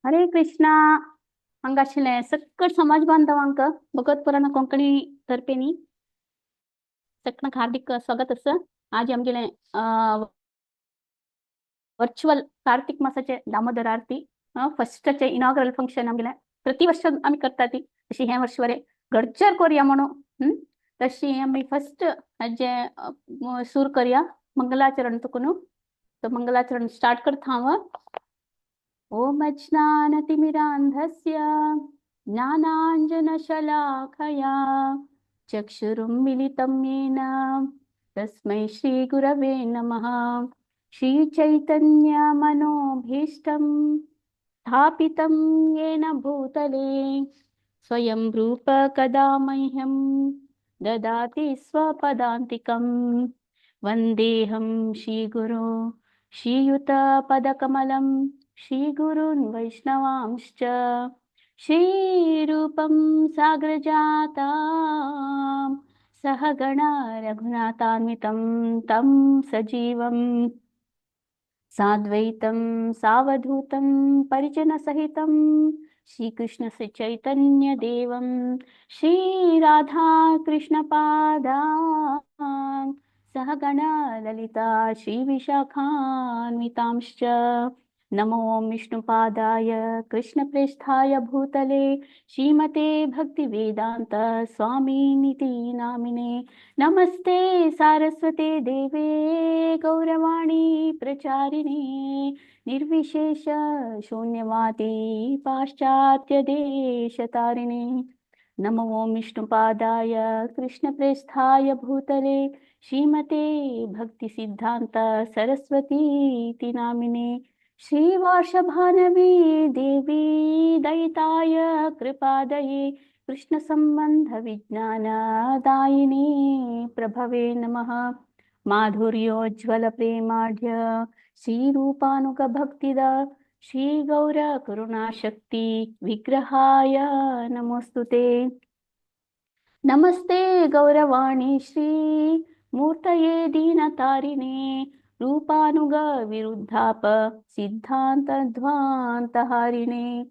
हरे कृष्णा. हांगा आशिल्लें सकट समाज बांधवांक भगवत पुराण कोंकणी तर्फे न्ही सगळ्यांक हार्दिक स्वागत आसा. आज आमगेलें वर्चुअल कार्तिक मासाचे दामोदर आरती फर्स्टाचे इनॉग्रल फंक्शन आमगेलें. प्रति वर्ष आमी करता ती, तशी हें वर्स बरें घडचेर करुया म्हणून. तशी आमी फर्स्ट हाजें सुरू करया मंगलाचरण तुकून. तो मंगलाचरण स्टार्ट करता हांव. ॐ अज्ञानतिमिरान्धस्य ज्ञानाञ्जनशलाखया चक्षुरुन्मिलितं येन तस्मै श्रीगुरवे नमः. श्रीचैतन्यमनोभीष्टं स्थापितं येन भूतले स्वयं रूप कदा मह्यं ददाति स्वपदान्तिकं. वन्देऽहं श्रीगुरो श्रीयुतपदकमलं श्रीगुरून् वैष्णवांश्च श्रीरूपं साग्रजातां सहगणा रघुनाथान्वितं तं सजीवं साद्वैतं सावधूतं परिजनसहितं श्रीकृष्णस्य चैतन्यदेवं श्रीराधाकृष्णपादान् सहगणा ललिता श्रीविशाखान्वितांश्च. नमो विष्णुपादाय कृष्णप्रेष्ठाय भूतले श्रीमते भक्तिवेदान्त स्वामिनिति नामिने. नमस्ते सारस्वते देवे गौरवाणी प्रचारिणे निर्विशेष शून्यवादी पाश्चात्य देशतारिणे. नमो विष्णुपादाय कृष्णप्रेष्ठाय भूतले श्रीमते भक्तिसिद्धान्त सरस्वतीति नामिने. श्रीवृषभानवी देवी दयिताय कृपादये कृष्णसम्बन्धविज्ञानदायिनी प्रभवे नमः. माधुर्योज्ज्वलप्रेमाढ्य श्रीरूपानुगभक्तिद श्रीगौरकरुणाशक्ति विग्रहाय नमोऽस्तु ते. नमस्ते गौरवाणी श्री मूर्तये दीनतारिणे रूपानुग विरुद्धाप सिद्धान्तध्वान्तहारिणे.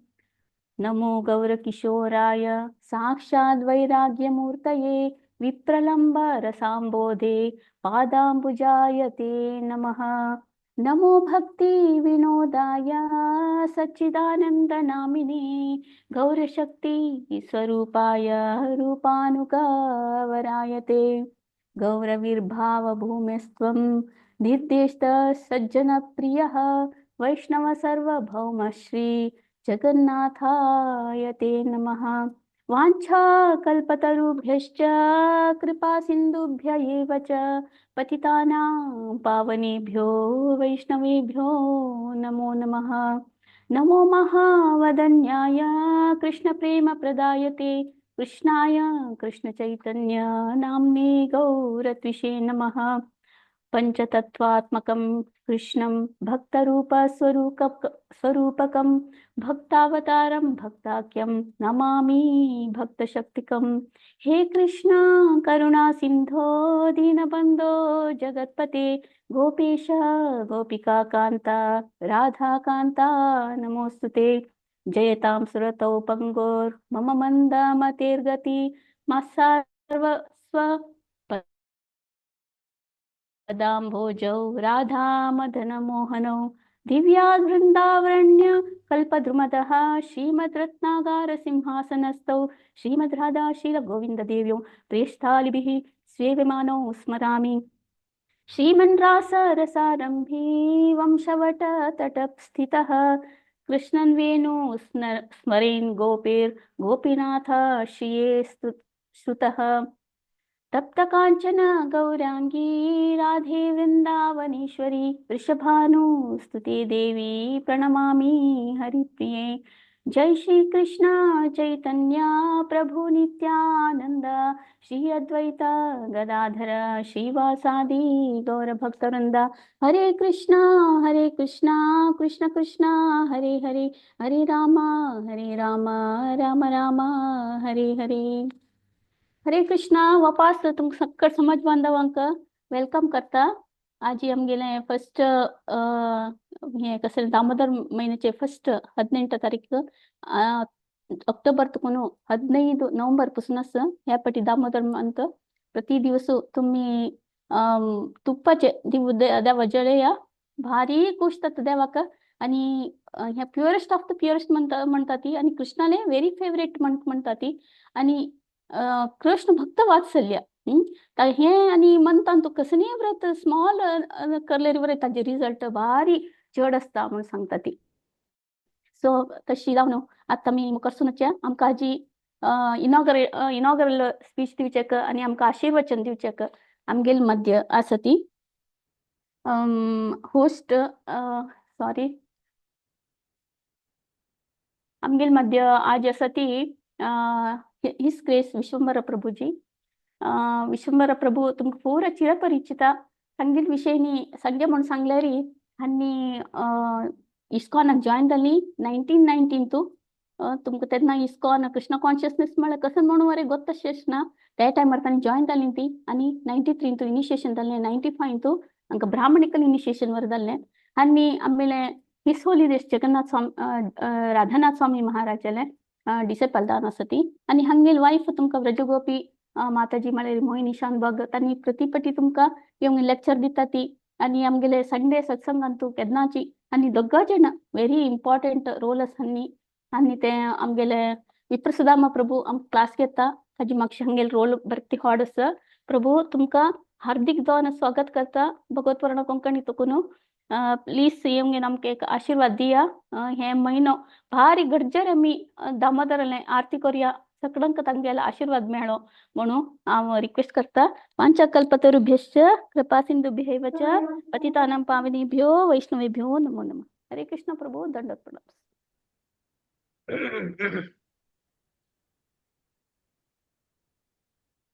नमो गौरकिशोराय साक्षाद् वैराग्यमूर्तये विप्रलम्ब रसाम्बोधे पादाम्बुजाय ते नमः. नमो भक्ति विनोदाय सच्चिदानन्दनामिने गौरशक्ति स्वरूपाय रूपानुगवराय ते. गौरविर्भावभूमिस्त्वं निर्देष्ट सज्जनप्रियः वैष्णव सार्वभौमश्री जगन्नाथाय ते नमः. वाञ्छाकल्पतरुभ्यश्च कृपासिन्धुभ्य एव च पतितानां पावनेभ्यो वैष्णवेभ्यो नमो नमः. नमो महावदन्याय कृष्णप्रेमप्रदायते कृष्णाय कृष्णचैतन्य नाम्ने गौरत्विषे नमः. पञ्चतत्त्वात्मकं कृष्णं भक्तरूपस्वरूपक स्वरूपकं भक्तावतारं भक्ताख्यं नमामि भक्तशक्तिकं. हे कृष्ण करुणा सिन्धो दीनबन्धो जगत्पते गोपेश गोपिकाकान्त राधाकान्ता नमोऽस्तु ते. जयतां सुरतौ पङ्गोर्मम मन्दमतेर्गति मास्सर्वस्व पदाम्भोजौ राधामदनमोहनौ. दिव्याद् वृन्दावरण्य कल्पद्रुमदः श्रीमद्रत्नागारसिंहासनस्थौ श्रीमद्राधा श्रीलगोविन्ददेव्यौ प्रेष्ठालिभिः सेव्यमानौ स्मरामि. श्रीमन् रासरसारम्भी वंशवट तटस्थितः कृष्णन् वेणु स्मरेन् गोपैर्गोपीनाथ श्रिये श्रुतः. तप्त काञ्चन गौराङ्गी राधे वृन्दावनेश्वरी वृषभानुस्तुते देवी प्रणमामि हरिप्रिये. जय श्री कृष्ण चैतन्य प्रभु नित्यानंद श्री अद्वैत गदाधर श्रीवासादि गौरभक्तवृंद. हरे कृष्णा हरे कृष्णा कृष्ण कृष्ण हरे हरे, हरे राम हरे राम राम राम हरे हरे. हरे कृष्णा. वापास तुमकां सक्कड समाज बांधवांक welcome करता. आजी आमगेलें फर्स्ट हें कसलें दामोदर महिन्याचे फर्स्ट 18 तारीख अक्टोबर तुकून 15 नोव्हेंबर पासूनच ह्या पाटी दामोदर मंथ प्रति दिवस तुम्ही तुप्पाचे दिव देवा जळया भारी खुश जाता देवाक आणि ह्या प्युअरेस्ट ऑफ the purest म्हणता म्हणता ती आणि कृष्णाले व्हेरी फेवरेट म्हणता ती आणि कृष्ण भक्त वात्सल्य. हे आनी मंथान तूं कसलीय व्रत स्मॉल करलेरी बरें ताजे रिजल्ट भारी चड आसता म्हणून सांगता ती. सो तशी जावन आतां आमी मुखार वचया. आमकां हाजी इनॉगरल स्पीच दिवचेक आनी आमकां आशिर्वचन दिवचेक आमगेल मध्य आसा ती होस्ट सॉरी आमगेल मध्य आज आसा ती his grace Vishwambhar Prabhuji. Vishwambhar Prabhu तुमकां पूरा चिरपरिचिता संगीत विशयनी संगे म्हूण सांगल्यारी आनी इस्कॉनाक जॉयन जाली 1919 तू. तुमकां तेन्ना इस्कॉन कृष्ण कॉन्शियसनेस म्हळ्यार कसं म्हणून वरे गोत्तशेंच ना त्या टायमार तांणी जॉयन जाली ती आनी 93 तू इनिशिएशन जालें, 95 तू हांकां ब्राह्मणिकल इनिशिएशन वर जालें. आनी आमगेले his holiness Jagannath Swami Radhanath Swami महाराजाले डिसेपल जावन आसा ती. आनी हांगेल वायफ तुमकां व्रजगोपी माताजी म्हळ्यार मोहिनी शानभाग तांणी प्रतिपटी तुमकां येवन लेक्चर दिता ती. आनी आमगेले संडे सत्संगांतू केन्नाची आनी दोगां जाणां व्हेरी इम्पॉर्टंट रोल आसा. न्ही आनी ते आमगेले विप्रसुदामा प्रभू आमकां क्लास घेता ताजी मातशी हांगेले रोल बरे हाड आसा. प्रभू तुमकां हार्दिक जावन स्वागत करता भगवत वर्ण कोंकणी तुकून. प्लीज येवन आमकां एक आशिर्वाद दिया. हे म्हयनो भारी गरजेर आमी दामोदराले आरती करया, सगळ्यांक तांगेलो आशिर्वाद मेळो म्हणून हांव रिक्वेस्ट करता. वाञ्छाकल्पतरुभ्यश्च कृपा सिन्धुभ्यैव च पतितानां पावनेभ्यो वैष्णवेभ्यो नमो नमः. हरे कृष्ण प्रभू, दंडवत प्रणाम.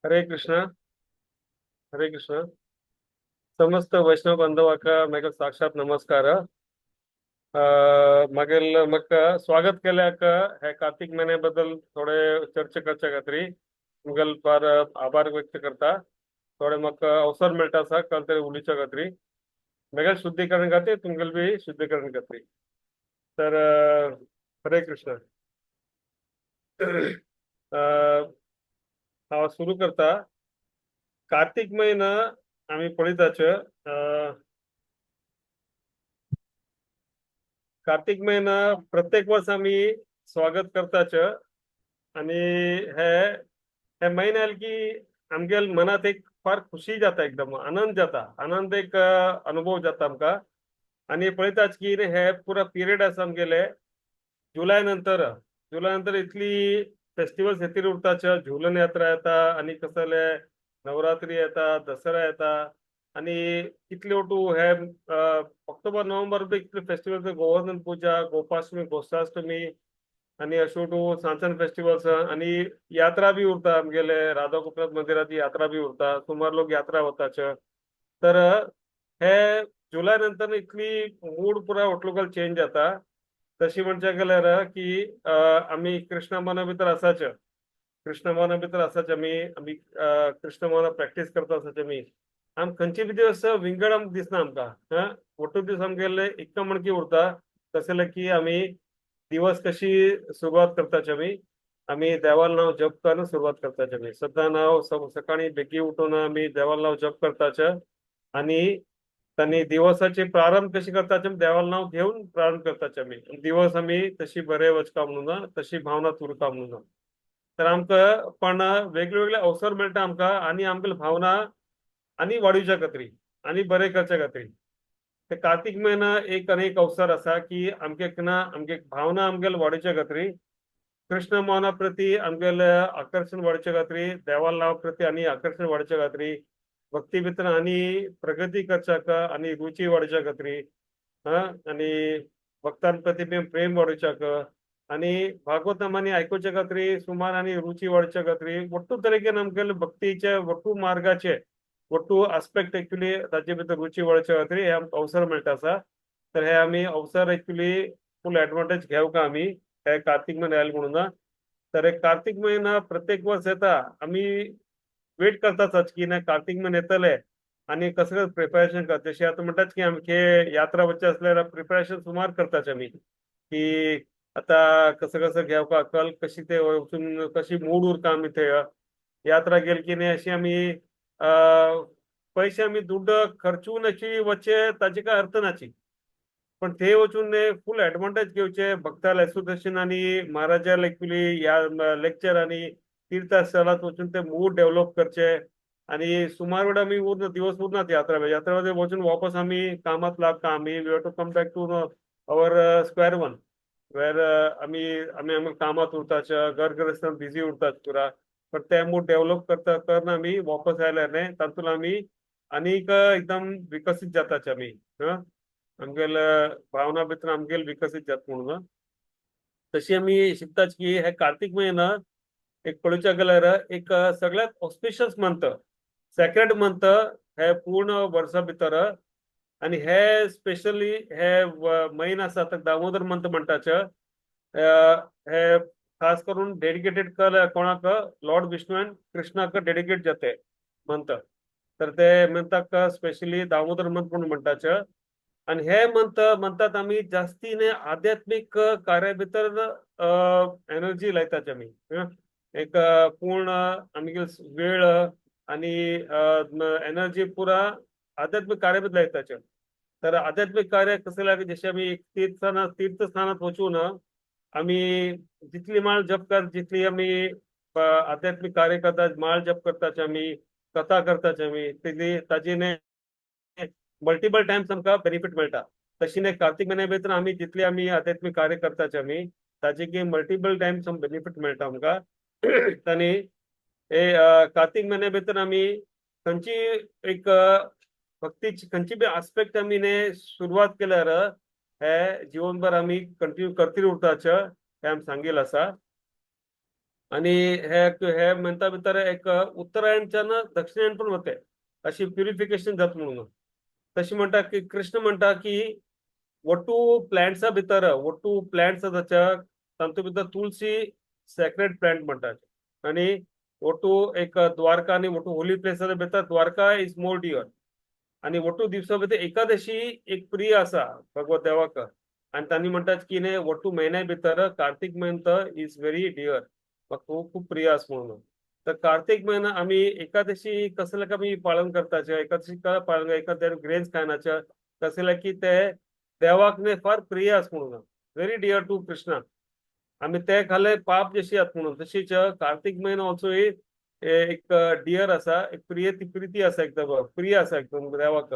हरे कृष्ण हरे कृष्ण. समस्त वैष्णव बांधवाक म्हाका साक्षात नमस्कार. मागील म्हाका स्वागत केल्याक हे कार्तिक महिन्या बद्दल थोडे चर्चा करच्या खातीर तुमगेल फार आभार व्यक्त करता. थोडे म्हाका अवसर मेळटा आसा कल तरी उलोवच्या खातीर म्हागेल शुद्धीकरण खातीर तुमगेल बी शुद्धीकरण खातीर. तर हरे कृष्ण. हांव सुरू करता. कार्तिक महिना आमी पळयताच. कार्तिक महिना प्रत्येक वर्स आमी स्वागत करताच आणि हे हे महिने आले की आमगेल मनात एक फार खुशी जाता, एकदम आनंद जाता, आनंद एक अनुभव जाता आमकां. आनी पळयताच की हे पुरा पिरियड आसा आमगेले जुलय नंतर, जुलय नंतर इतली फेस्टिवल्स येतीर उरताच. झुलन यात्रा येता आनी कसले नवरात्री येता, दसरा येता आनी कितले ओटू हे ऑक्टोबर नोव्हेंबर बी कितले फेस्टिवल्स, गोवर्धन पूजा, गोपाष्टमी, गोष्ठाष्टमी आनी अश्यो टू सांचन फेस्टिवल्स आनी यात्रा बी उरता आमगेले राधा गोपीनाथ मंदिराची यात्रा बी उरता, सुमार लोक यात्रा वताच. तर हे जुलय नंतर इतली मूड पुरा ओटलोकल चेंज जाता. तशी म्हणचे गेल्यार की आमी कृष्ण मना भितर आसाच, कृष्ण मना भितर आसाच आमी, आमी कृष्ण मना प्रॅक्टीस करता आसाच आमी. आम खंयचे बी दिवस विंगड आमकां दिसना आमकां, ಒಟ್ಟು दिवस आमगेले इतका म्हणकी उरता. तशें की आमी दिवस कशी सुरवात करताच आमी, आमी देवाल नाव जप करून सुरवात करताच आमी. सद्दां नाव सकाळी बेगी उठून आमी देवाल नाव जप करताच आणि त्यांनी दिवसाचे प्रारंभ कशी करताच देवाल नाव घेऊन प्रारंभ करताच आमी. दिवस आमी तशी बरे वचका म्हणून तशी भावना उरता म्हणून. तर आमकां पण वेगळे अवसर मेळटा आमकां आनी आमकां भावना आनी वाडोवच्या खातीर आनी बरें करच्या खातीर. ते कार्तिक महिना एक आनी एक अवसर आसा की आमगे ना आमगे भावना आमगेले वाडोवच्या खातीर, कृष्ण भावना प्रती आमगेले आकर्शण वाडोवच्या खातीर, देवाल नांव प्रती आनी आकर्शण वाडोवच्या खातीर, भक्ती भितर आनी प्रगती करच्याक आनी रुची वाडोवच्या खातीर, आनी भक्तां प्रती प्रेम वाडोवच्याक आनी भागवतम आनी आयकुच्या खातीर सुमार आनी रुची वाडोवच्या खातीर ಒಟ್ಟು तरेन आमगेले भक्तीचे ಒಟ್ಟು मार्गाचे ಒಟ್ಟು आस्पेक्ट एक्चुअली ताचे भितर रुची वाडोवच्या खातीर हे आमकां अवसर मेळटा आसा. तर हे आमी अवसर एक्चुअली फूल एडवांटेज घेवका आमी हे कार्तिक म्हयनो आयले म्हणून. तर हे कार्तिक म्हयना प्रत्येक वर्स येता, आमी वेट करताच की ना कार्तिक म्हयने येतले आनी कसं कसं प्रिपरेशन करता. जशें आतां म्हणटात की आमचे यात्रा वचचें आसल्यार प्रिपरेशन सुमार करताच आमी, की आता कसं कसं घेवपा कल कशी ते वचून कशी मूड उरता आमी थंय यात्रा गेली की न्ही अशी आमी पयशे आमी दुड्ड खर्चून अशी वचचे ताजे काय अर्थ नाची, पण थंय वचून फूल एडवांटेज घेवचे भक्ताल एसोसिएशन आनी महाराजाल एक्चुली ह्या लेक्चर आनी तीर्थस्थळात वचून ते मूड डेव्हलप करचे. आणि सुमार वेळ आमी उरना, दिवस उरनात यात्रा यात्रा वचून वापस आमी कामात लागता. आमी we have to come back to our square one where आमी आमी आमी कामात उरतात, घर गृहस्थान बिझी उरतात पुरा. पण ते मूड डेव्हलप करता करना आमी वापस आयल्यार न्ही तातूंत आमी आनीक एकदम विकसीत जाताच आमी. आमगेले भावना भितर आमगेले विकसीत जाता म्हणून तशी आमी शिकताच की हे कार्तिक म्हयनो एक पळोवच्या गेल्यार एक सगळ्यात ऑस्पिशियस मंथ, सेक्रेड मंथ हे पूर्ण वर्सा भितर. आणि हे स्पेशली हे म्हयन आसा ताका दामोदर मंथ म्हणटाच. हे खास करून डेडिकेटेड कोणाक, लॉर्ड विष्णू अँड कृष्णाक डेडिकेट जाते मंथ. तर ते मंथाक स्पेशली दामोदर मंथ म्हणून म्हणटाच. आणि हे मंथ म्हणतात आमी जास्तीने आध्यात्मीक कार्या भितर एनर्जी लायताच आमी. एक पूर्ण आमगे वेळ आणि एनर्जी पुरा आध्यात्मिक कार्य भितर लायताच. तर आध्यात्मिक कार्य कसं लागे, जशें आमी एक तीर्थस्थानात वचून आमी जितली माळ जप कर, जितली आमी आध्यात्मिक कार्य करतात, माळ जप करताच आमी, कथा करताच आमी, तितली ताजेने मल्टिपल टायम्स आमकां बेनिफीट मेळटा. तशी न्ही कार्तिक म्हयन्या भितर आमी जितली आमी आध्यात्मिक कार्य करताच आमी ताजे की मल्टिपल टायम्स बेनिफीट मेळटा आमकां. आनी हे कार्तिक म्हयन्या भितर आमी खंयची एक भक्तीची खंयची बी आस्पेक्ट आमी न्ही सुरवात केल्यार हे जीवनभर आमी कंटिन्यू करतरी उरताच हे आमी सांगील आसा. आणि हे हे म्हणता भितर एक उत्तरायणच्यान दक्षिणायन पण वते अशी प्युरिफिकेशन जाता म्हणून. तशी म्हणटा की कृष्ण म्हणटा की ಒಟ್ಟು प्लांट्सा भितर, ಒಟ್ಟು प्लांट्स आसा तातूंत भितर तुलसी सेक्रेड प्लांट म्हणटात. आणि ಒಟ್ಟು एक द्वारका आणि ಒಟ್ಟು होली प्लेसा भितर द्वारका is more dear. आणि ಒಟ್ಟು दिवसा भितर एकादशी एक प्रिय आसा भगवत देवाक. आणि तांणी म्हणटात की न्ही ಒಟ್ಟು म्हयन्या भितर कार्तिक म्हयनो is very dear, खूब खूब प्रिय आसा म्हणून. तर कार्तिक महिना आमी एकादशी कसले आमी पालन करताचे, एकादशी का पालन, एकादशी ग्रेन्स खायनाचे कसले की ते देवाक न्ही फार प्रिय आसा म्हणून, व्हेरी डियर टू कृष्णा. आमी ते खाले पाप जशी जाता म्हणून. तशीच कार्तिक म्हयनो ऑल्सो एक डियर आसा, एक प्रिय ती प्रिती आसा, एकदम प्रिय आसा एकदम देवाक.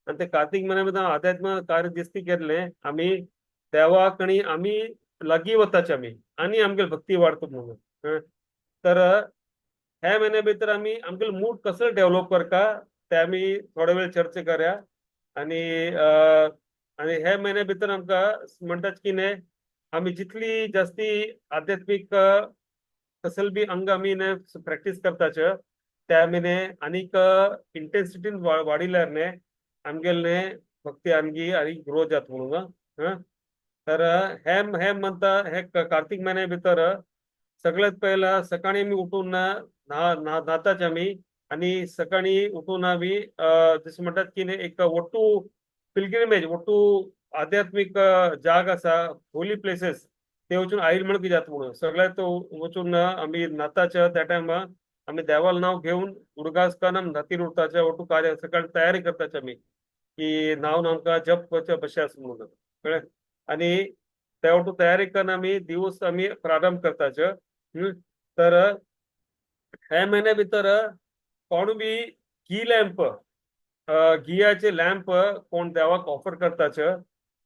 आनी ते कार्तिक म्हयन्या भितर आध्यात्म कार्य दिसती केल्लें आमी देवाक आनी आमी लागीं वताचे आमी आनी आमगेली भक्ती वाडटा म्हणून. तर ह्या म्हयन्या भितर आमी आमगेलो मूड कसो डेव्हलप करता ते आमी थोडो वेळ चर्चा करया. आनी आनी ह्या म्हयन्या भितर आमकां म्हणटात की न्ही आमी जितली जास्ती आध्यात्मीक कसल बी अंग आमी न्ही प्रॅक्टीस करताच ते आमी न्ही आनीक इंटेन्सिटीन वाडिल्यार न्ही आमगेले न्ही भक्ती आणखी आनी ग्रो जाता म्हणून. तर हे हे म्हणता हे कार्तिक म्हयन्या भितर सगळ्यात पहिला सकाळी आमी उठून ना न्हाताच आमी. आणि सकाळी उठून आमी जशें म्हणटात की न्ही एक ಒಟ್ಟು पिलग्रिमेज, ಒಟ್ಟು आध्यात्मीक जाग आसा, होली प्लेसेस ते वचून आयल म्हणून जाता म्हणून. सगळ्यात वचून आमी न्हाताचे त्या टायमार आमी देवाला नांव घेवन उडगास करून आमी न्हातीर उरताचे. ಒಟ್ಟು कार्य सकाळी तयारी करताचे आमी की न्हावन आमकां जप करचे बशे आसा म्हणून, कळ्ळें. आनी ते ಒಟ್ಟು तयारी करून आमी दिवस आमी प्रारंभ करताचे. तर ह्या म्हयन्या भितर कोण बी घी लॅम्प, घियाचे लॅम्प कोण देवाक ऑफर करताच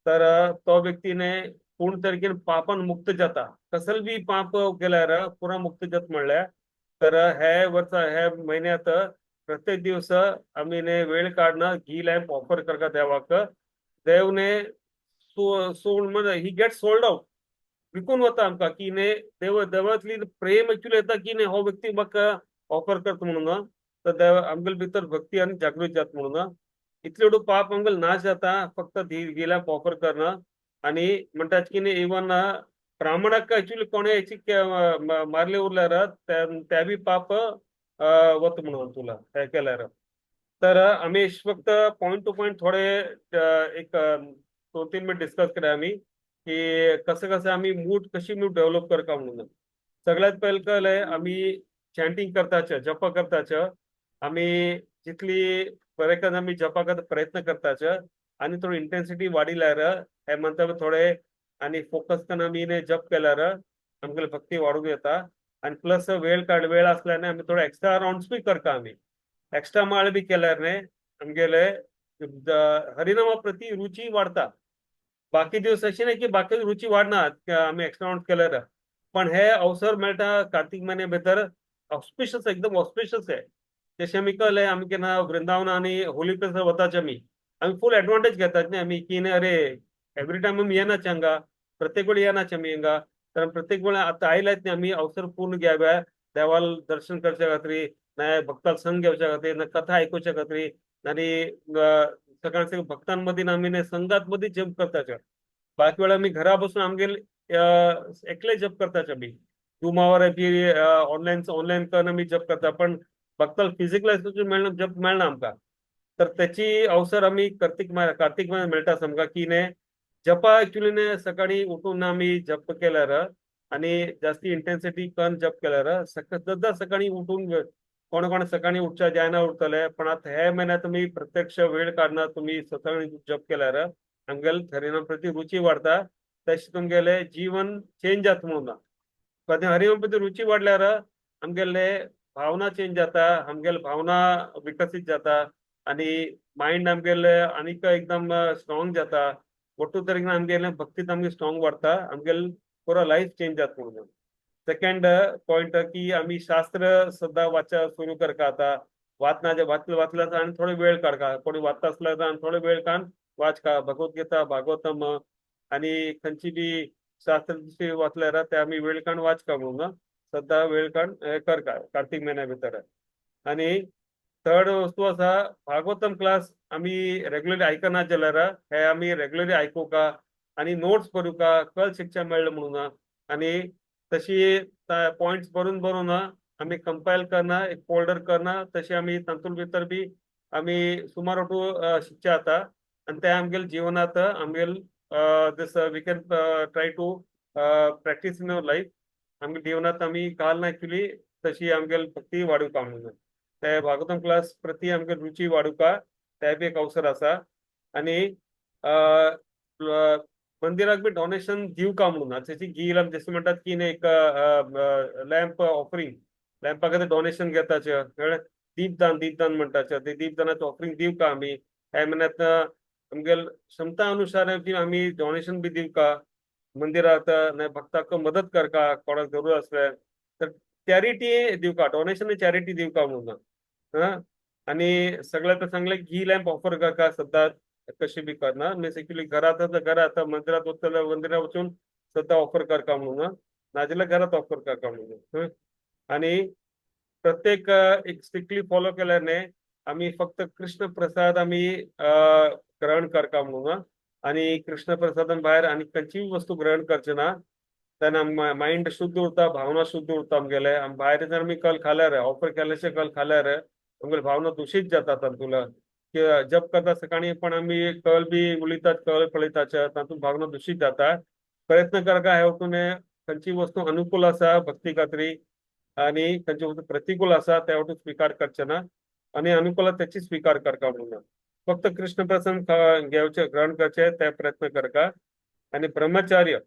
तर तो व्यक्तीने पूर्ण तरेन पापान मुक्त जाता. कसल बी पाप केल्यार पुरा मुक्त जाता म्हणल्यार. तर हे वर्सा हे म्हयन्यात प्रत्येक दिवस आमी न्ही वेळ काडना घी लॅम्प ऑफर करता देवाक. देवने सोड म्हणजे he get sold out, विकून वता आमकां की न्ही देव देवातली प्रेम एक्चुअली येता की न्ही हो व्यक्ती म्हाका ऑफर करता म्हणून. तर देव आमगेले भितर भक्ती आनी जागृत जाता म्हणून. इतले एवढं पाप आमगेले नाश जाता फक्त घी लॅम्प ऑफर करणं. आणि म्हणटात की न्ही इवन ब्राह्मणाक एक्चुअली कोणे हेची मारले उरल्यार त्या बी पाप वता म्हणून तुला हे केल्यार. तर आम्ही फक्त पॉईंट टू पॉईंट थोडे एक 2-3 मिनिट डिस्कस करूया आम्ही की कसं कसं आम्ही मूड कशी मूड डेव्हलप करका म्हणून. सगळ्यात पहिले कळलंय आम्ही चॅन्टिंग करताच, जप करताच, आम्ही जितली बरेकच आम्ही जपा करता प्रयत्न करताच आणि थोडी इंटेन्सिटी वाढील्यार हे म्हणता थोडे आणि फोकस करून आम्ही जप केल्यार आमगेली भक्ती वाढून येता. आणि प्लस वेळ काढ वेळ असल्याने आम्ही थोडे एक्स्ट्रा राउंड्स बी करता. आम्ही एक्स्ट्रा माळ बी केल्याने आमगेले हरिनामा प्रती रुची वाढता. बाकी दिवस अशी नाही की बाकी रुची वाढणार आम्ही एक्स्ट्रा राउंड केल्यार, पण हे अवसर मेळटा कार्तिक महिन्या भितर ऑस्पिशियस, एकदम ऑस्पिशियस आहे. जशें आमी कळलें आमी केन्ना वृंदावन आनी होली प्लेसार वताचे आमी आमी फूल एडवांटेज घेतात न्ही आमी की न्ही अरे एवरी टायम आमी येनाच हांगा, प्रत्येक वेळी येनाच आमी हांगा, तर प्रत्येक वेळा आतां आयल्यात न्ही आमी अवसर पूर्ण घ्याव्या देवाल दर्शन करच्या खातीर, ना भक्ताल संग घेवच्या खातीर, ना कथा आयकुच्या खातीर, आनी सगळ्या भक्तांमध्ये आमी न्ही संघात मध्ये जप करताचे. बाकी वेळा आमी घरा बसून आमगेले एकले जप करताचे आमी झुमावर बी ऑनलायन ऑनलायन करून आमी जप करता, पण भक्ताल फिजिकल मेळना जप मेळना आमकां. तर त्याची अवसर आमी कार्तिक कार्तिक महिन्यात मेळटा आमकां की न्ही जपा एक्चुअली न्ही सकाळी उठून आमी जप केल्यार आणि जास्ती इंटेन्सिटी करून जप केल्यार सद्दां सकाळी उठून कोण कोण सकाळी उठच्या जायना उठतले, पण आता हे महिन्यात तुम्ही प्रत्यक्ष वेळ काढणार तुम्ही सकाळी जप केल्यार आमगेले हरिनाम प्रती रुची वाढता, तशें तुमगेले जीवन चेंज जाता म्हणून. हरिनाम प्रती रुची वाढल्यार आमगेले भावना चेंज जाता, आमगेले भावना विकसीत जाता आणि मायंड आमगेले आनीक एकदम स्ट्रॉंग जाता. ಒಟ್ಟು तरेन आमगेले भक्तीत आमगे स्ट्रॉंग वाडटा, आमगेले पुरो लायफ चेंज जाता म्हणून. सेकंड पॉइंट की आमी शास्त्र सद्दां वाचा सुरू करका. आतां वाचना वाचलं वाचलं आनी थोडो वेळ काडका, कोणी वाचता आसल्यार आनी थोडो वेळ काडून वाचका भगवद्गीता, भागवतम आणि खंयची बी शास्त्र दुसरी वाचल्यार ते आमी वेळ काडून वाचका म्हणून सद्दां वेळ काडून हें करका कार्तिक म्हयन्या भितर. आनी थर्ड वस्तू आसा भागवतम क्लास आमी रेगुलरली आयकना जाल्यार हे आमी रेगुलरली आयकुका आनी नोट्स करुका, कल शिक्षा मेळ्ळें म्हणून. आनी तशी पॉयंट्स बरोवन बरोवन आमी कंपायल करना, एक फोल्डर करना, तशें आमी तातूंत भितर बी आमी सुमार वटू शिकचें जाता आनी ते आमगेले जिवनांत आमगेले this we can try to practice in our life. आमगे जिवनांत आमी काल एक्चुअली तशी आमगेले भक्ती वाडोवपा म्हणून ते भागवतम क्लास प्रती आमगे रुची वाडोवपा ते बी एक अवसर आसा. आनी मंदिराक बी डोनेशन दिवका म्हणून जशी घी जशें म्हणटात की न्ही एक लॅम्प ऑफरिंग, लॅम्पा खातीर डोनेशन घेताचे, कळ्ळें, दीपदान दीपदान म्हणटाचे, ते दीपदानाचें ऑफरिंग दिवका आमी ह्या म्हयन्यांत आमगेले क्षमता अनुसार बी आमी डोनेशन बी दिवका मंदिरात, नाय भक्ताक मदत करका कोणाक जरूर आसल्यार तर चॅरिटी दिवका, डोनेशन चॅरिटी दिवका म्हणून. हा आनी सगळ्यात तर सांगलें घी लॅम्प ऑफर करका सद्दां कशी बी करना, मीन्स एक्चुअली घरात घरात मंदिरात वचतले मंदिरात वचून सद्दां ऑफर करका म्हणून, नाजाल्यार घरात ऑफर करका म्हणून. आनी प्रत्येक एक स्ट्रिक्टली फॉलो केल्याने आमी फक्त कृष्ण प्रसाद आमी ग्रहण करका म्हणून. आनी कृष्ण प्रसादान भायर आनी खंयचीय वस्तू ग्रहण करचे ना, तेन्ना मायंड शुद्ध उरता, भावना शुद्ध उरता आमगेले. आनी भायर जर आमी कल खाल्यार ऑफर केल्याशे कल खाल्यार आमगेले भावना दूषित जाता तातूंतलो. जप करता सकाळी पण आमी कल बी उलयतात, कल पळयतात, तातूंत भावना दूषित जाता. प्रयत्न करका हे वतून खंयची वस्तू अनुकूल आसा भक्ती खातीर आनी खंयची वस्तू प्रतिकूल आसा त्या वटून स्विकार करचे ना आनी अनुकूल त्याची स्विकार करका म्हणून. फक्त कृष्ण प्रसन्न घेवचे ग्रहण करचे ते प्रयत्न करका. आनी ब्रह्मचार्य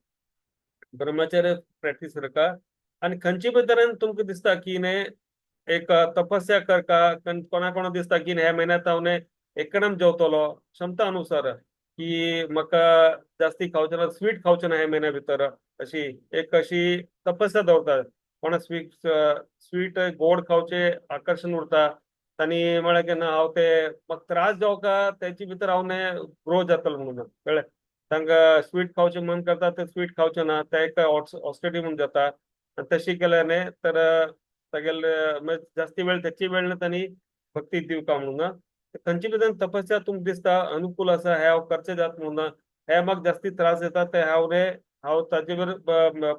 ब्रह्मचार्य प्रॅक्टीस करका. आनी खंयचे बी तरेन तुमकां दिसता की न्ही एक तपस्या करका, कोणा कोणा दिसता की ह्या म्हयन्यांत हांव न्ही एकदम जेवतलो क्षमता अनुसार की म्हाका जास्ती खावचें ना, स्वीट खावचें ना ह्या म्हयन्या भितर, अशी एक अशी तपस्या दवरतात. कोणा स्वीट स्वीट गोड खावचें आकर्शण उरता तांणी म्हळ्यार केन्ना हांव ते म्हाका त्रास जावका तेचे भितर हांव न्ही ग्रो जातलो म्हणून, कळ्ळें. तांकां स्वीट खावचें मन करता ते स्वीट खावचें ना, ते एक ऑस्टेरिटी म्हणून जाता. आनी तशी केल्यार न्ही तर तागेले जास्ती वेळ त्याची वेळ ना तांणी भक्ती दिवका म्हणून. खंयची बी तपस्या तुमकां दिसता अनुकूल आसा हे हांव करचें जात म्हणून, हे म्हाका जास्ती त्रास येता ते हांव न्ही हांव ताजे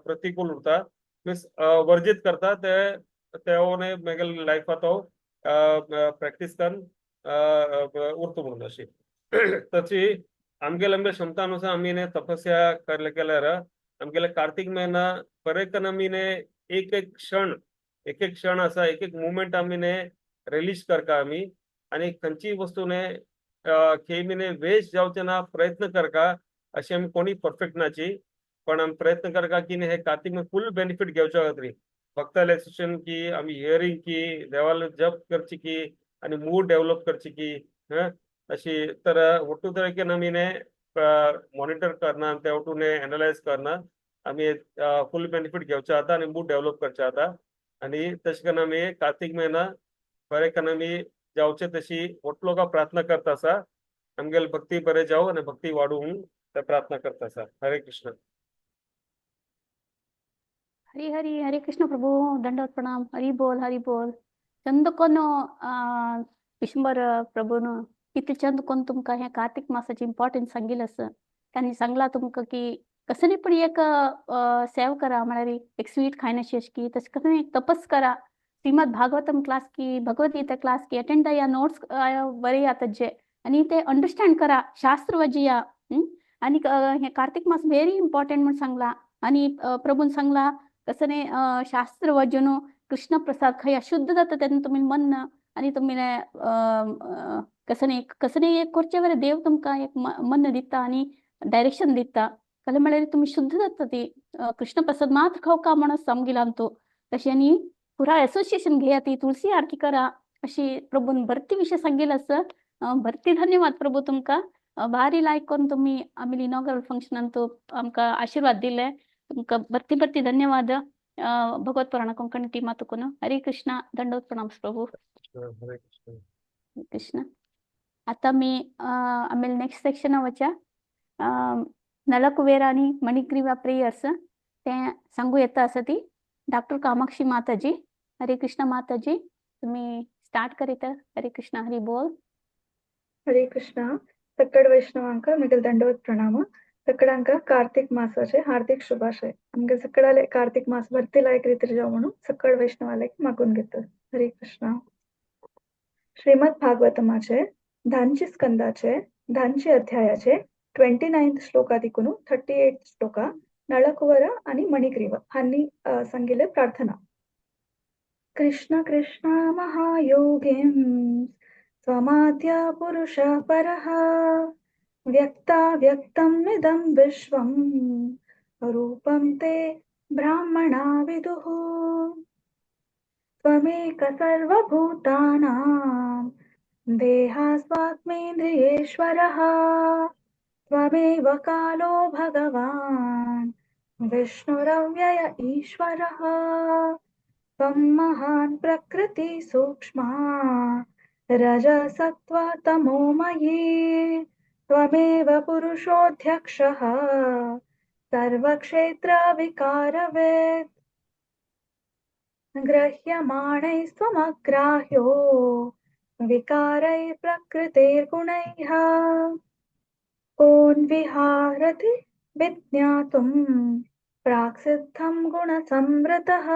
प्रतिकूल उरता, मीन्स वर्जीत करता ते ते न्ही मागीर लायफांत हांव प्रॅक्टीस करून उरता म्हणून अशी. तशी आमगेले आमगे क्षमता अनुसार आमी तपस्या करले केल्यार आमगेले कार्तिक म्हयना बरे कन्न आमी एक एक क्षण, एक एक क्षण आसा, एक एक मुमेंट आमी रिलीज करका आमी. आनी खंयचीय वस्तू खेय वेस्ट जावचे ना प्रयत्न करका. अशें आमी कोणी परफेक्ट नाची, पण आमी प्रयत्न करका की हे कार्तिक फुल बेनिफीट घेवच्या खातीर भक्त रिलॅक्सेशन की आमी हियरींग की देवाला जप करची की आनी मूड डेव्हलप करची की अशी. तर ಒಟ್ಟು तरेन आमी मॉनिटर करना, ते वटून एनालायज करना, आमी फुल बेनिफीट घेवचे आता आनी मूड डेव्हलप करचे आता. आनी तशें करून आमी कार्तिक म्हयना बरें करून आमी जावचे तशी ಒಟ್ಟು लोकां प्रार्थना करता आसा. आमगेले भक्ती बरें जावं आनी भक्ती वाडूंक ते प्रार्थना करता आसा. हरे कृष्ण. हरी हरी, हरे कृष्ण प्रभू, दंडवत प्रणाम. हरी बोल, हरी बोल. चंद कोन विशंबर प्रभून कितले चंद कोन तुमकां हें कार्तिक मासाची इम्पॉर्टन्स सांगिल्लें आसा. तांणी सांगलां तुमकां की कसली पण एक सेव करा, म्हळ्यार एक स्वीट खायनाशी अशें की तशें कसलें एक तपस करा, श्रीमद भागवतम क्लास की, भगवद्गीता क्लास की अटेंड या नोट्स बरयात जे आनी ते अंडरस्टँड करा, शास्त्र वाचिया. आनी हें कार्तिक मास व्हेरी इम्पॉर्टंट म्हूण सांगलां. आनी प्रभून सांगलां कसने शास्त्र वाचून कृष्ण प्रसाद खंय शुद्ध जाता तेन्ना तुमी मन आनी तुमी कसने कसने एक करचे वेळार देव तुमकां एक मन दिता आनी डायरेक्शन दिता. कलें म्हळ्यार तुमी शुद्ध जाता ती कृष्ण प्रसाद मात्र खावका म्हणून समगिलां तूं. तशें आनी पुरा एसोसिएशन घेया, ती तुळसी आरती करा, अशी प्रभून भरती विशय सांगिल्लो आसा. भरती धन्यवाद प्रभू तुमकां. भारी लायक करून तुमी आमी इनॉग्रल फंक्शनान आमकां आशिर्वाद दिले. तुमकां भरती भरती धन्यवाद. भगवत पुराण कोंकणी टीमा तुकून. हरे कृष्णा, दंडवत प्रणाम प्रभू. हरे कृष्ण. कृष्ण. आता मी आम्ही नेक्स्ट सेक्शन वच्या नलकुबेर आनी मणिग्रीवा प्रेयर्स ते सांगू येता आसा ती डॉक्टर कामाक्षी माताजी. हरे कृष्ण माताजी, तुम्ही स्टार्ट करीत. हरे कृष्ण, हरी बोल. हरे कृष्णा. सकड वैष्णवांक म्हगेले दंडवत प्रणाम. सकडांक कार्तिक मासाचे हार्दिक शुभाशय. आमगे सकडाले कार्तिक मास भरती लायक रीतीर जावं म्हणून सकड वैष्णवाले मागून घेतात. हरे कृष्णा. श्रीमद भागवतमाचे धानची स्कंदाचे धानची अध्यायाचे 29th श्लोका देखून 38 श्लोका, नळकुवर आणि मणिग्रीव हांनी सांगिल्ले प्रार्थना. कृष्ण कृष्ण महायोगिं त्वमाद्य पुरुष परः व्यक्ताव्यक्तम् इदं विश्वं रूपं ते ब्राह्मणा विदुः. त्वमेक सर्वभूतानां देहास्वात्मेन्द्रियेश्वरः त्वमेव कालो भगवान् विष्णुरव्यय ईश्वरः. त्वं महान् प्रकृति सूक्ष्मा रजसत्त्वतमोमयी त्वमेव पुरुषोऽध्यक्षः सर्वक्षेत्रविकारवित्. ग्रह्यमाणैस्त्वमग्राह्यो विकारैः प्रकृतेर्गुणैः कोन्विहारति विज्ञातुं प्राक्सिद्धं गुणसंवृतः.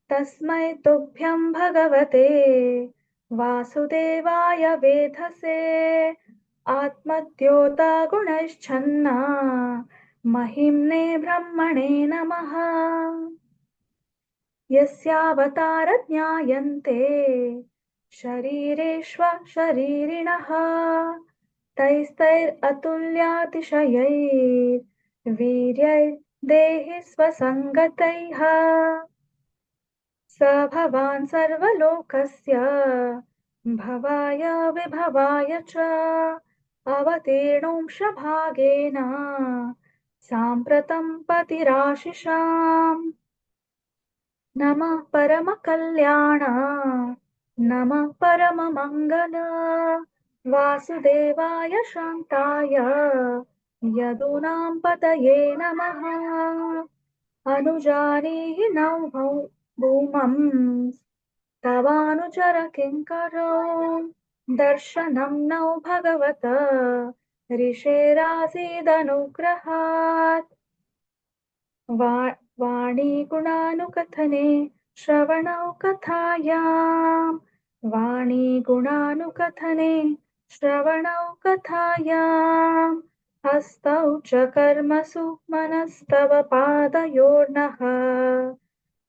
तस्मै तुभ्यं भगवते वासुदेवाय वेधसे आत्मद्योता गुणैश्छन्ना महिम्ने ब्रह्मणे नमः. यस्यावतार ज्ञायन्ते शरीरेष्व शरीरिणः तैस्तैरतुल्यातिशयैर्वीर्यैर्देहि स्वसङ्गतैः. स भवान् सर्वलोकस्य भवाय विभवाय च अवतीर्णोंशभागेन साम्प्रतं पतिराशिषाम्. नमः परमकल्याण नमः परममङ्गल वासुदेवाय शान्ताय यदूनां पतये नमः. अनुजानीहि नौ भूमं तवानुचर किङ्करो दर्शनं नौ भगवत ऋषेरासीदनुग्रहात्. वाणी गुणानुकथने श्रवणौ कथायां वाणी गुणानुकथने श्रवणौ कथायां हस्तौ च कर्मसु मनस्तव पादयोर्नः।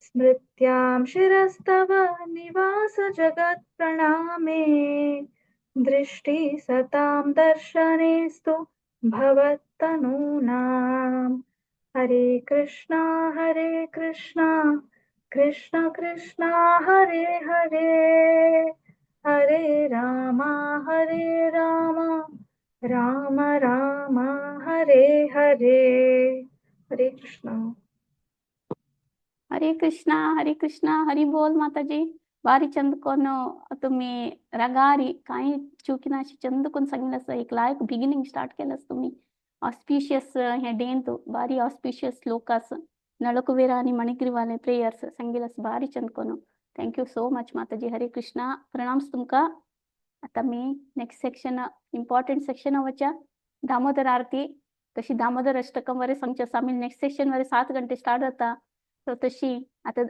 स्मृत्यां शिरस्तव निवास जगत्प्रणामे दृष्टि सतां दर्शनेस्तु भवत्तनूनाम्। हरे कृष्णा कृष्ण कृष्ण हरे हरे, हरे राम राम राम हरे हरे। हरे कृष्णा। हरे कृष्णा हरे कृष्णा, हरी बोल माताजी। बारी चंद कोन तुम्ही रगारी काही चुकी ना अशी चंद कोण सांगितलं असं एक लायक बिगिनिंग स्टार्ट केलं तुम्ही। ऑस्पिशियस हे डेंत बारी ऑस्पिशियस श्लोकास नळकुबेर आणि मणिग्रीवाले प्रेयर्स सांगितलं बारी चंद कोण। Thank you so much माताजी। हरे कृष्णा, प्रणाम तुमका। आता मी नेक्स्ट सेक्शन इम्पॉर्टंट सेक्शन वच्या दामोदर आरती। तशी दामोदर अष्टकम वरे सांगचे आसा। आमी नेक्स्ट सेशन वरे 7 घंटे स्टार्ट जाता। सो तशी आता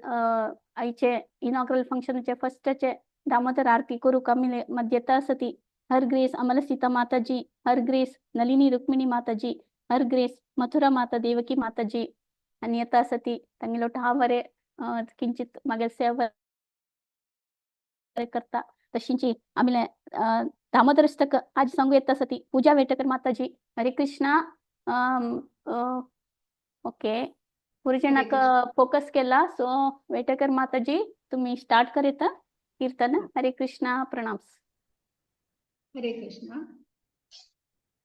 आयचे इनॉग्रल फंक्शनाचे फर्स्टाचे दामोदर आरती करूक आमी मध्यता आसा ती हर ग्रेस अमल सीता माताजी, हर ग्रेस नलिनी रुक्मिणी माताजी, हर ग्रेस मथुरा माता देवकी माताजी। आनी येता आसा ती तांगेलो ठाव बरे किंचित मागीर सेवा करता। तशींची आमी दामोदर अष्टक आज सांगू येता आसा ती पूजा वेटकर माताजी। हरे कृष्णा। ओके, गुरुजनाक फोकस केला। सो वेटकर माताजी तुम्ही स्टार्ट करीता कीर्तन। हरे कृष्णा, प्रणाम। हरे कृष्णा।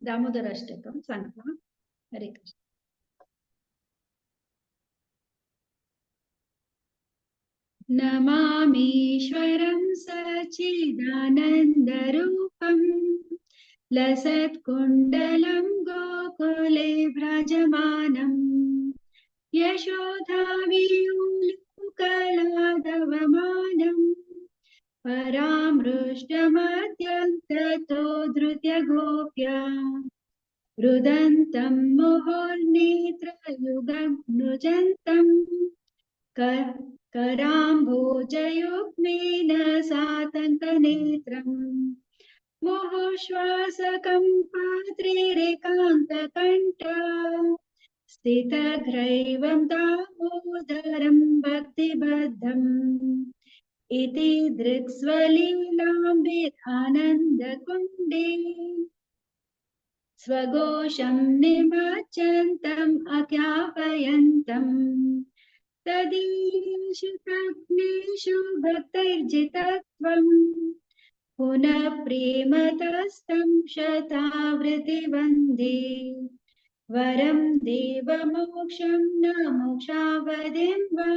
दामोदर अष्टकम सांगता। हरे कृष्ण। नमामीश्वरं सच्चिदानन्दरूपं लसत्कुण्डलं गोकुले व्रजमानं यशोधावियूलकलादवमानं परामृष्टमत्यन्ततो धृत्य गोप्या रुदन्तं मुहुर्नेत्रयुगं नुजन्तं कराम्भोजयुग्मेन सातङ्कनेत्रं मुहुश्वासकं पात्रेरेकान्तकण्ठ स्थितग्रैवं दामोदरं भक्तिबद्धम् इति दृक्स्वलीलाम्बिरानन्दकुण्डे स्वघोषं निमज्जन्तम् आख्यापयन्तम् तदीयेषु प्रज्ञेषु भक्तैर्जितत्वं पुनः प्रेमतस्तं शतावृति वन्दे वरं देवमोक्षं न मोक्षावधिं वा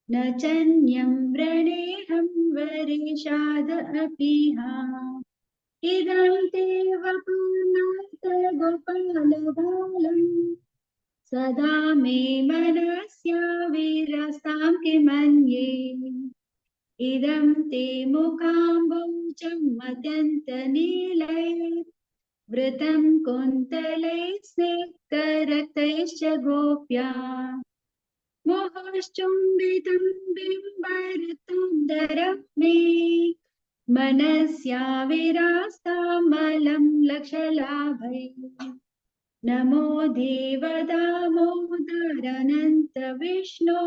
न चन्यं व्रणेऽहं वरेशाद अपिहा। इदं ते वपुर्नाथ गोपालबालं सदा मे मनस्या विरस्तां किमन्ये। इदं ते मुखाम्बुजम् अत्यन्तनीलैर्वृतं कुन्तलैः स्निग्धरक्तैश्च गोप्या मुहुश्चुम्बितं बिम्बरक्तं मे मनस्या विरास्तामलं लक्षलाभैः। नमो देव दामोदरनन्त विष्णो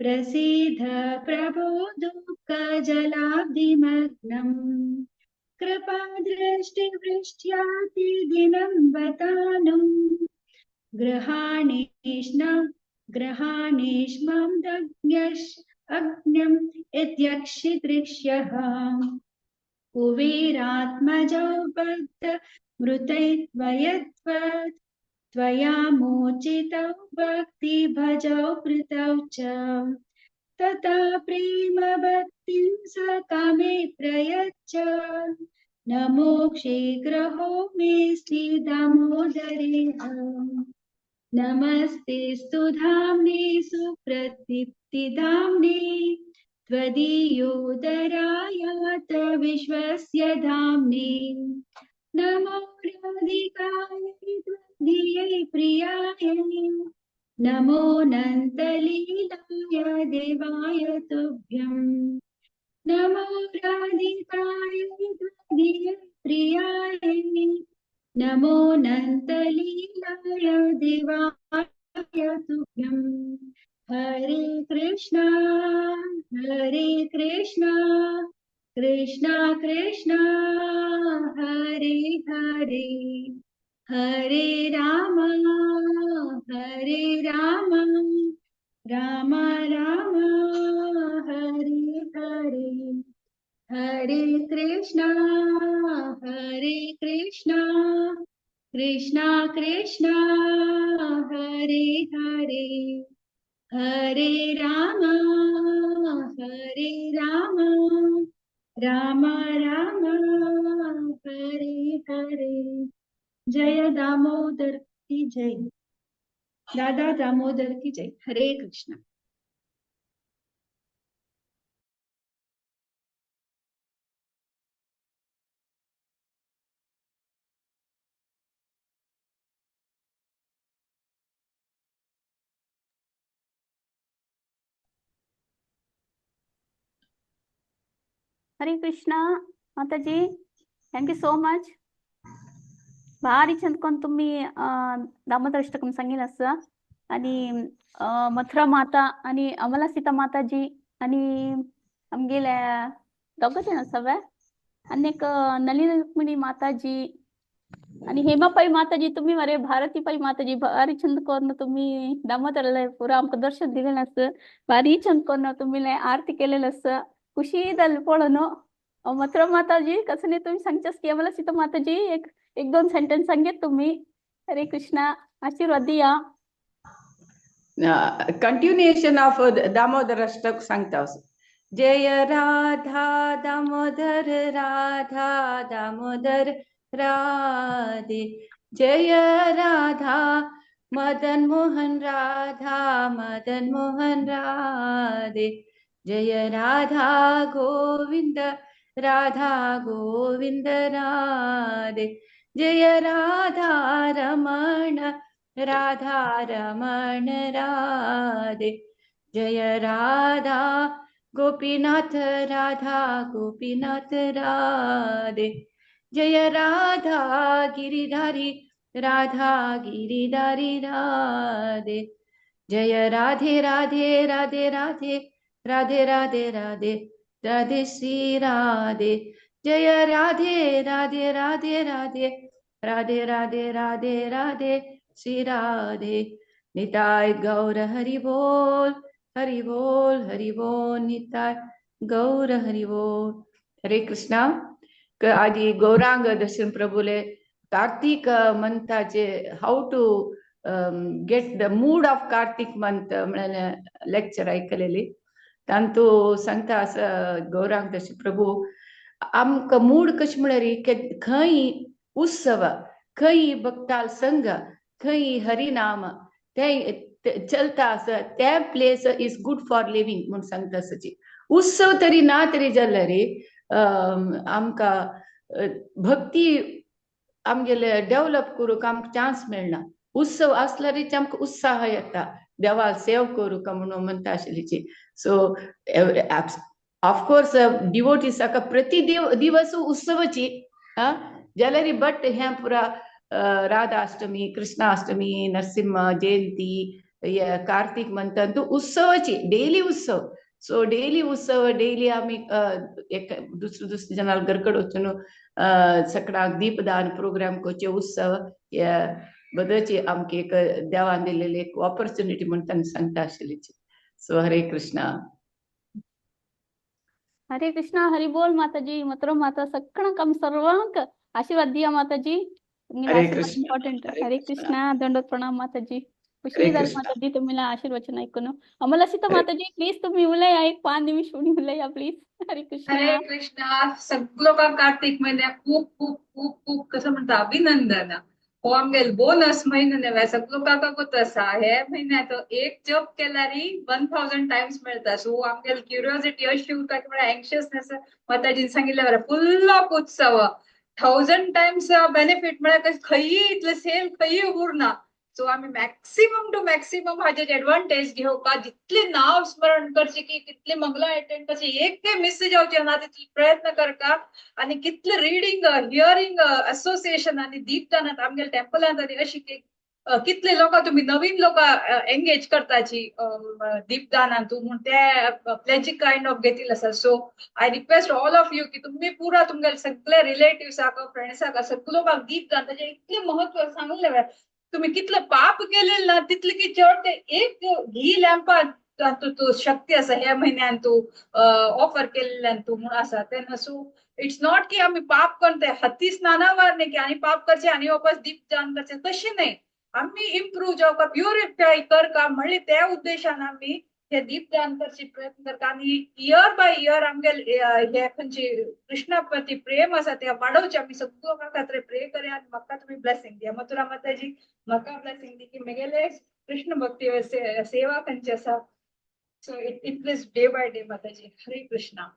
प्रसीद प्रभो दुःखजलाब्धिमग्नम् कृपादृष्टिवृष्ट्यातिदिनं वतानुं गृहाणेष्मं अग्न्यम् इत्यक्षिदृश्यः कुबेरात्मजौ बद्ध मृतैर्वयत्वत् त्वया मोचितौ भक्तिभजौ कृतौ च तथा प्रेम भक्तिं सकामे प्रयच्छ न मोक्षे ग्रहो मेऽस्ति दामोदरे। नमस्तेऽस्तु धाम्ने सुप्रदीप्तिधाम्ने त्वदीयोदरायात विश्वस्य धाम्ने। नमो राधिकायै त्वदीयै प्रियायै नमो नन्तलीलाय देवाय तुभ्यम्। नमो राधिकाय त्वदीय प्रियाय नमो नन्तलीलाय देवाय तुभ्यं। हरे कृष्णा हरे कृष्णा कृष्णा कृष्णा हरे हरे, हरे राम हरे राम राम राम हरे हरे, हरे कृष्णा हरे कृष्णा कृष्णा कृष्णा हरे हरे, हरे राम हरे राम राम राम हरे हरे। जय दामोदर की जय, दादा दामोदर की जय। हरे कृष्णा। हरे कृष्णा माताजी, thank you so much. भारी छंद कोण तुम्ही दामोदर अष्टकम सांगेल असं. आणि मथुरा माता आणि अमला सीता माताजी आणि आमगेल्या दोगच जाण सगळे, आनी एक नलिनी रुक्मिणी माताजी आणि हेमापाई माताजी, तुम्ही मरे भारतीपाई माताजी, भारी छंद करून तुम्ही दामोदरला पुरा आमकां दर्शन दिलेलं असं. भारी छंद करून तुम्ही आरती केलेलं असं, खुशी जाली पळोवन. मथुरा माताजी कसं नाही तुम्ही सांगच्यास की आम्हाला सीता माताजी एक एक दोन सेंटेन्स सांगेत तुम्ही. हरे कृष्णा, आशीर्वाद दिया. कंटिन्युएशन ऑफ दामोदर अष्टक सांगता. जय राधा दामोदर राधा दामोदर राधे, जय राधा मदन मोहन राधा मदन मोहन राधे, जय राधा गोविंद राधा गोविंद राधे, जय राधा रमण राधा रमण राधे, जय राधा गोपीनाथ राधा गोपीनाथ राधे, जय राधा गिरिधारी राधा गिरिधारी राधे, जय राधे राधे राधे राधे राधे राधे राधे राधे श्री राधे, जय राधे राधे राधे राधे राधे राधे राधे राधे श्री राधे। निताय गौर हरि बोल हरि बोल हरि बोल, निताय गौर हरि बोल। हरे कृष्णा. आजी गौरांग दर्शन प्रभुले कार्तिक मंथाचे how to get the mood of Kartik month म्हणून लेक्चर ऐकलेली. तांतू सांगता असं गौरांग दर्शन प्रभू, आमकां मूड कशें म्हळ्यार खंय उत्सव, खंय भक्ताल संघ, खंय हरिनाम ते चलता असं, त्या place is good for living म्हणून सांगता. असची उत्सव तरी ना तरी जाल्यार आमकां भक्ती आमगेले डेव्हलप करूंक आमकां चान्स मेळना. उत्सव आसल्यारीच आमकां उत्साह येता देवाक सेव करूंक म्हणून म्हणटा आशिल्लीची. सो ऑफकोर्स डिवोटीस हाका प्रति दिवस उत्सवाची हा जाल्यार, बट हें पुरा राधाष्टमी, कृष्णाष्टमी, नरसिंह जयंती, कार्तिक मंथ उत्सवाची डेली उत्सव. सो डेली उत्सव, डेली आमी एक दुसरे दुसरे जनाल घरकड वचून सगळ्यांक दीपदान प्रोग्राम करचे. उत्सव बदलची आमकां एक देवान दिलेली एक ऑपॉर्च्युनिटी म्हण तांकां सांगता आशिल्लीची. सो हरे कृष्णा. हरे कृष्णा, हरी बोल माताजी. मथुरा माता सगळ्यांक आम सर्वांक आशीर्वाद दिया माताजी. हरे कृष्ण. इम्पॉर्टंट. हरे हरे कृष्ण. कृष्णा, दंडवत प्रणाम माताजी. हरे खुशी झाली कृष्ण. माताजी तुम्हाला आशीर्वचन ऐकून. आम्हाला सीता हरे माताजी, प्लीज तुम्ही उलया, एक 5 निमिष उलया प्लीज. हरे कृष्ण. हरे कृष्णा. सगळो का कार्तिक महिन्याक खूप खूप खूप खूप कसं म्हणता अभिनंदन. हो आमगेल बोनस महिनो न्हय, सगळो काकाकूच आसा. हे म्हयन्यात एक जप केल्यार 1000 टायम्स मेळटा. सो आमगेल क्युरियोसिटी अशी उरता की म्हळ्यार एंक्शियसनेस. माताजीन सांगिल्लें बरें, फुल ऑफ उत्सव, 1000 टायम्स बेनिफीट म्हळ्यार खंयी इतले सेल खंयी उरना. सो आमी मॅक्सिमम टू मॅक्सिमम हाजे एडवांटेज घेवपा, जितले नाव स्मरण करचे की कितले मंगला अटेंड करचे, एक ते मिस जावचे ना तितले प्रयत्न करका. आनी कितले रिडींग, हियरिंग, असोसिएशन आनी दीपदानात आमगेले टेम्पलांत आनी अशी कितले लोक तुम्ही नवीन लोक एंगेज करताची दीपदानांतू म्हूण ते प्लेजिंग कायंड ऑफ घेतील आसा. So I request all of you की तुम्ही पुरा तुमगेले सगळे रिलेटिव्साक, फ्रेंड्साक, सगळे लोकांक दीपदान ताजें इतलें महत्व सांगलें. तुम्ही कितले पाप केलेले ना तितले की चड ते एक घी लॅम्पात तातूंत शक्ती आसा ह्या म्हयन्यान तूं ऑफर केल्ल्यान तूं म्हूण आसा. तेन्ना सो it's not की आमी पाप करून ते हत्ती स्नानावार न्ही की आनी पाप करचे आनी वापस दीपदान करचे, तशें न्ही. आमी इम्प्रूव जावका, प्युरिफाय करका म्हणले त्या उद्देशान आमी हे दीपदान करचे प्रयत्न करता. आनी इयर बाय इयर आमगेले हे खंयची कृष्णा प्रती प्रेम आसा ते वाडोवचे. आमी सगळ्यो लोकां खातीर प्रे करया आनी म्हाका तुमी ब्लेसिंग दिया. मथुरा माताजी म्हाका ब्लेसिंग दी की म्हगेले कृष्ण भक्ती सेवा खंयची आसा, so it increase day by day. Mataji, Hare Krishna.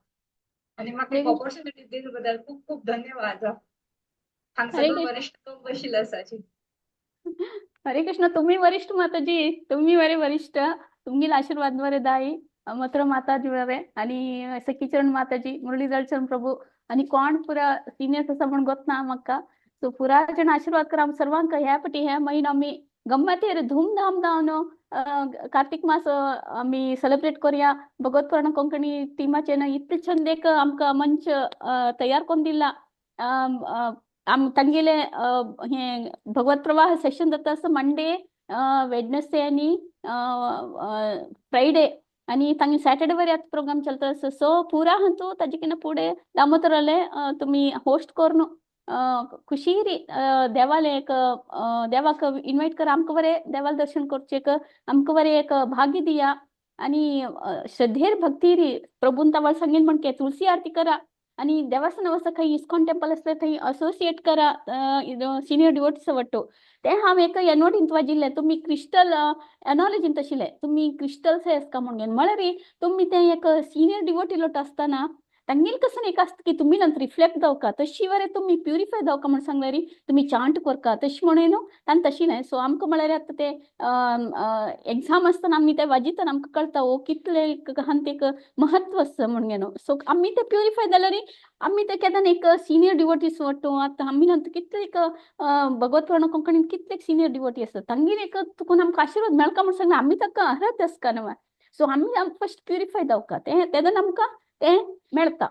आनी म्हाका एक ऑपॉर्च्युनिटी दिल्या बद्दल खूब खूब धन्यवाद. हांगा हरे सगळो कृष्ण. वरिश्ठ लोक बशिल्ले आसाची. हरे कृष्ण. तुम्ही वरिष्ठ माताजी, तुम्ही बरे वरिष्ठ, तुमगेले आशीर्वाद बरे दाई मथुरा माताजी बरे आणि सखीचरण माताजी, मुरलीधर प्रभू आणि कोण पुरा सिनियर्स आसा म्हण गोत ना म्हाका. सो पुरा जण आशीर्वाद करा सर्वांक. ह्या पटी ह्या म्हयनो आमी गम्मतीर धूमधाम जावन कार्तिक मास आमी सेलिब्रेट करूया. भगवत पुराण कोंकणी टिमाचे इतले छंद एक आमकां मंच तयार करून दिला. आम तांगेले हे भगवत प्रवाह सेशन जाता आसता मंडे, वेडनेसडे आनी फ्रायडे आनी तांगे सॅटर्डे वरी प्रोग्राम चलता आसता. सो पुरा हातूं ताजे कितें फुडें दामोदराले तुमी होस्ट करून खुशीरी देवाले एक देवाक इन्वायट करा. आमकां बरें देवाल दर्शन करचें एक आमकां बरें एक भाग्य दिया. आनी श्रद्धेर भक्तीरी प्रभून तवाळ सांगीन म्हणके तुळसी आरती करा आणि देवासन वसा खंय इस्कॉन टेम्पल आसल्यार थंय असोसिएट करा सिनियर डिवोटीस वाटतो. ते हांव एक एनोटींत वाजिल्लें, तुमी क्रिस्टल एनॉलॉजींत आशिल्लें, तुमी क्रिस्टल्स आसका म्हणून. म्हळ्यार तुमी ते एक सिनियर डिवोटी लोट आसतना तांगेले कसं एक आसता की तुमी नंतर रिफ्लेक्ट जावका, तशी बरें तुमी प्युरिफाय जावका म्हण सांगल्यार तुमी चांट करका तशें म्हणून न्हू तांणी तशी न्हय. सो आमकां म्हळ्यार आतां ते एग्जाम आसतना आमी ते वाजितना आमकां कळटा ओ कितले आहा एक महत्व आसा म्हणून न्हू. सो आमी ते प्युरिफाय जाल्यार आमी ते केन्ना एक सिनियर डिवोटीस वाटो. आतां आमी नंतर कितले एक भगवत पुराण कोंकणीन कितले सिनियर डिवोटी आसता, तांगेर एक तुकून आमकां आशिर्वाद मेळका म्हण सांगना आमी ताका अर्हत आसका न्हू. सो आमी फर्स्ट प्युरिफाय जावका ते तेन्ना आमकां ते मेळता.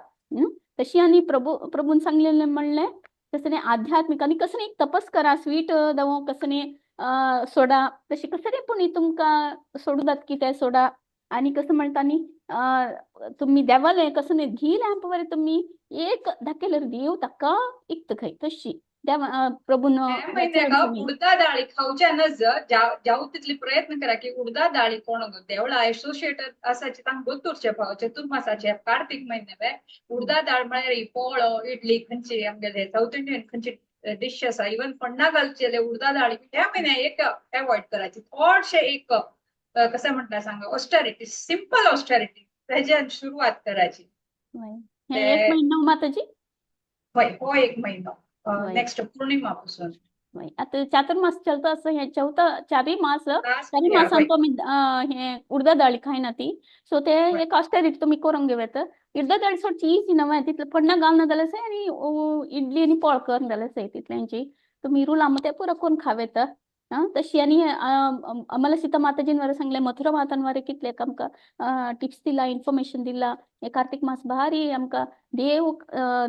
तशी आनी प्रभून सांगलेलें म्हणलें तसं आध्यात्मिक आनी कसं एक तपस करा, स्वीट जावं कसं सोडा, तशें कसं पूण तुमकां सोडू जाता की ते सोडा. आनी कसं म्हणटा न्ही तुमी देवालें कसं न्ही घी लॅम्प बरें तुमी एक दाखयल्यार देव ताका इकता खंय तशी देवा प्रभून. म्हयन्याक उडदा दाळी खावच्या नज जाऊ तितले प्रयत्न करा की उडदा दाळी कोण देवळा एसोसिएट आसाचे तांकां गोत्तुरचे भाव चतुर्मासाचे कार्तीक म्हयने उडदा दाळ म्हळ्यार पोळो इडली खंयची आमगेले साऊथ इंडियन खंयची डिश आसा, इवन फण्णा घालचेले उडदा दाळी ह्या म्हयन्या एक अवॉइड करायची. थोडशे एक कसं म्हणटा सांगा, ऑस्टेरिटी, सिंपल ऑस्टेरिटी तेज्यान सुरवात करायची. एक महिनो माताजी. हय, हो एक महिनो नेक्स्ट पौर्णिमा पासून. आता चातुर्मास चलता असं हे चौथा चारही मास, चारही मासान आमी हे उडदा दाळी खायना ती. सो ते एक ऑस्टेरिटी तुमी करूंक घेवं. उडदा दाळी सोडची इजी न्हय, तितले पन्ना घालना जाल्यार आनी इडली आनी पोळ करून जाल्यार जाय तितल्यांची तुमी रुला ते पुरो करून खावेत. तशी आनी आम्हाला सीता माताजीन वरे सांगले, मथुरा मातान वरे कितले आमकां टिप्स दिला, इन्फॉर्मेशन दिला. हे कार्तिक मास भारी आमकां देव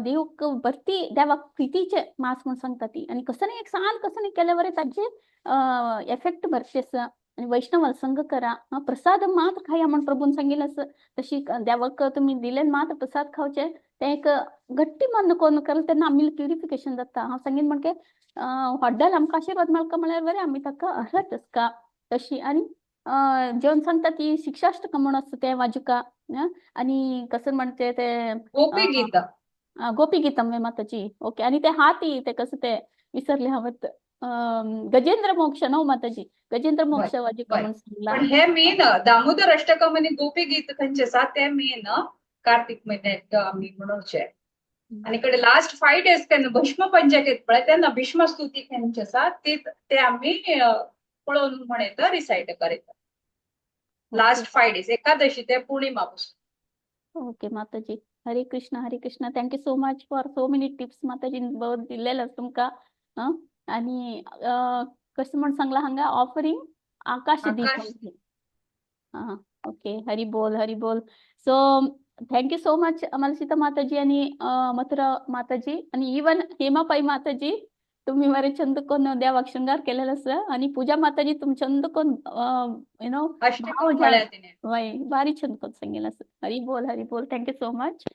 देवक भरती देवाक प्रितीचे मास म्हूण सांगता ती. आनी कसं एक सान कसं केल्या बरें ताजे एफेक्ट भरचे आसा. आनी वैष्णव संग करा, प्रसाद मात्र खाया म्हण प्रभून सांगिल्लें आसा. तशी देवाक तुमी दिले मात्र प्रसाद खावचे, ते एक घट्टी मन कोन्न केलें तेन्ना आमी प्युरिफिकेशन जाता. हांव सांगीन म्हणके हॉड्डाल आमकां आशिर्वाद मेळका म्हळ्यार बरें आमी ताका अर्हत आसका तशी. आनी जेवण सांगता ती शिक्षाष्टकम म्हण आसता तें वाजुका. आनी कसं म्हणते ते गोपी गीता, गोपी गीतम माताजी. ओके. आनी ते हाती ते कसं ते विसरले हांव, गजेंद्र मोक्ष न्हू माताजी, गजेंद्र मोक्ष वाजुका म्हण सांगला. पण हे मेन दामोदर अष्टकम आनी गोपी गीत खंयचे आसा ते मेन कार्तिक म्हयन्यात आमी म्हणोवचे. आनी कडे लास्ट 5 डेज केन्ना भीष्म पंचक येत पळय तेन्ना भीष्म स्तुती खंयची आसा ती ते आमी पळोवन म्हणेत रिसायट करयता. लास्ट 5 डेज, एकादशी ते पौर्णिमा पासून. Okay Mataji, Hare Krishna, Hare Krishna. Thank you so much for so many tips Mataji, बहुत दिलेलं तुमकां. आणि कशें म्हण सांगला हांगा ऑफरिंग आकाश दीप. आकाश. हां, ओके, हरी बोल, हरी बोल. So thank you so much Malasita Mataji आणि मथुरा माताजी आणि इवन हेमापाई माताजी, तुम्ही मरे चंद कोण देवाक शृंगार केलेलं आसा आणि पूजा माताजी तुम चंद कोण you know अष्टकम म्हळ्या तिने. वय, भारी छंद कोण सांगेल असं. हरी बोल, हरी बोल. Thank you so much.